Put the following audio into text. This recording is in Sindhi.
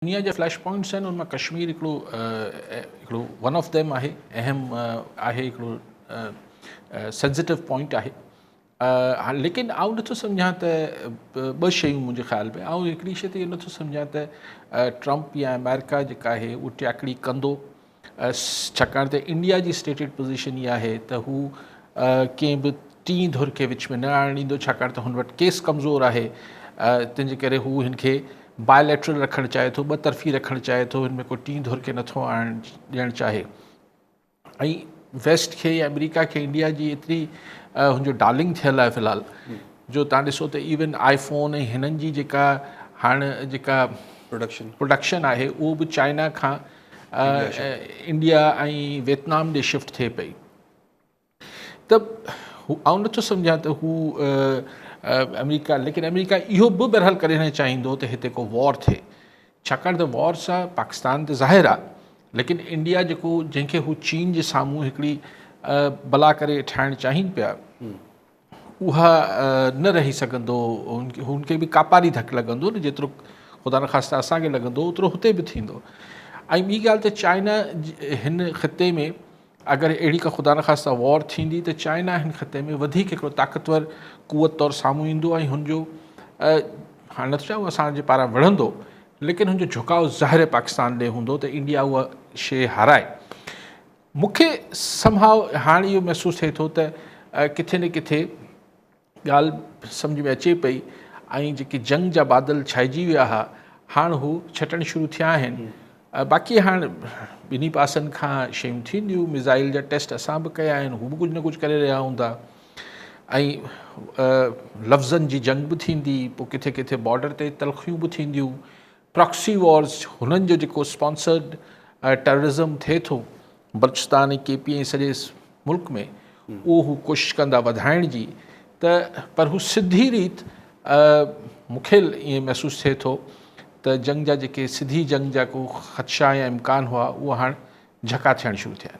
دنيا جا فليش پوائنٽس آهن ان مان ڪشمير هڪڙو هڪڙو ون آف ديم آهي اهم آهي هڪڙو سينسيٽو پوائنٽ آهي ليڪن آئون نٿو سمجهان ته ٻه شيون منهنجي خيال ۾ آئون هڪڙي شي ته اهو نٿو سمجهان ته ٽرمپ يا آمريڪا جيڪا آهي اهو ٽياڪڙي ڪندو ڇاڪاڻ ته انڊيا جي اسٽيٽيڊ پوزيشن اها آهي ته هو ڪنهن به ٽين ڌر کي وچ ۾ نه آڻڻ ڏيندو ڇاڪاڻ ته هن وٽ ڪيس ڪمزور آهي تنهن جي ڪري هو هن کي بائليٽرل رکڻ چاهي ٿو ٻه طرفي رکڻ چاهي ٿو هن ۾ ڪو ٽين ڌر کي نٿو آڻڻ ڏيڻ چاهي ۽ ويسٽ کي يا آمريڪا کي انڊيا جي ايتري هن جو ڊارلنگ ٿيل آهي في الحال جو تان ڏسو ته ايون آئي فون ۽ هنن جي جيڪا هاڻ جيڪا پروڊڪشن پروڊڪشن آهي اهو به چائنا کان انڊيا ۽ ويتنام ڏي شفٽ ٿئي پئي ته آئون نٿو سمجهان ته هو آمريڪا ليڪن آمريڪا اهو به بهرحال ڪڏهن نه چاهيندو ته هتي ڪو وار ٿئي ڇاڪاڻ ته وار سان پاڪستان ته ظاهر آهي ليڪن انڊيا جيڪو جنهن کي هو چين جي سامهون هڪڙي بلا ڪري ٺاهڻ چاهين پيا اها نه رهي سگهندو، هن کي به ڪاپاري ڌڪ لڳندو نه جيترو خدا نخواسته اسان کي لڳندو اوترو هتي به ٿيندو ۽ ٻي ڳالهه ته چائنا هن خطي ۾ اگر اهڙي ڪا خدا نخواسته وار ٿيندي ته چائنا هن خطي ۾ وڌيڪ هڪڙو طاقتور قوت طور سامهون ايندو ۽ هن جو هاڻي نٿو چوان اسان جي پاران وڙهندو ليڪن هن جو جهڪاء ظاهر پاڪستان ڏي هوندو ته انڊيا اها شيء هارائي مون کي سم هاء هاڻ اهو محسوس ٿئي ٿو ته ڪٿي نه ڪٿي ڳالهه سمجهه ۾ اچي پئي ۽ جيڪي جنگ جا بادل ڇائجي ويا هئا هاڻ هو ڇٽڻ شروع ٿيا آهن باقي هاڻ ٻنهي پاسن کان شيون ٿينديون ميزائل جا ٽيسٽ اسان به ڪيا آهن هو به ڪجهه نه ڪجهه ڪري رهيا هوندا ۽ لفظن جي جنگ به ٿيندي پوء ڪٿي ڪٿي بارڊر تي تلخيون به ٿينديون پراڪسي وارز هنن جو جيڪو اسپانسرڊ ٽيررزم ٿئي ٿو بلوچستان ۽ ڪي پي ۽ سڄي ملڪ ۾ اهو هو ڪوشش ڪندا وڌائڻ جي ته پر هو سڌي ريت مون کي ائين محسوس ٿئي ٿو ته جنگ جا جيڪي سڌي جنگ جا ڪو خدشا يا امڪان هئا اهو هاڻ جهڪا ٿيڻ شروع ٿيا آهن.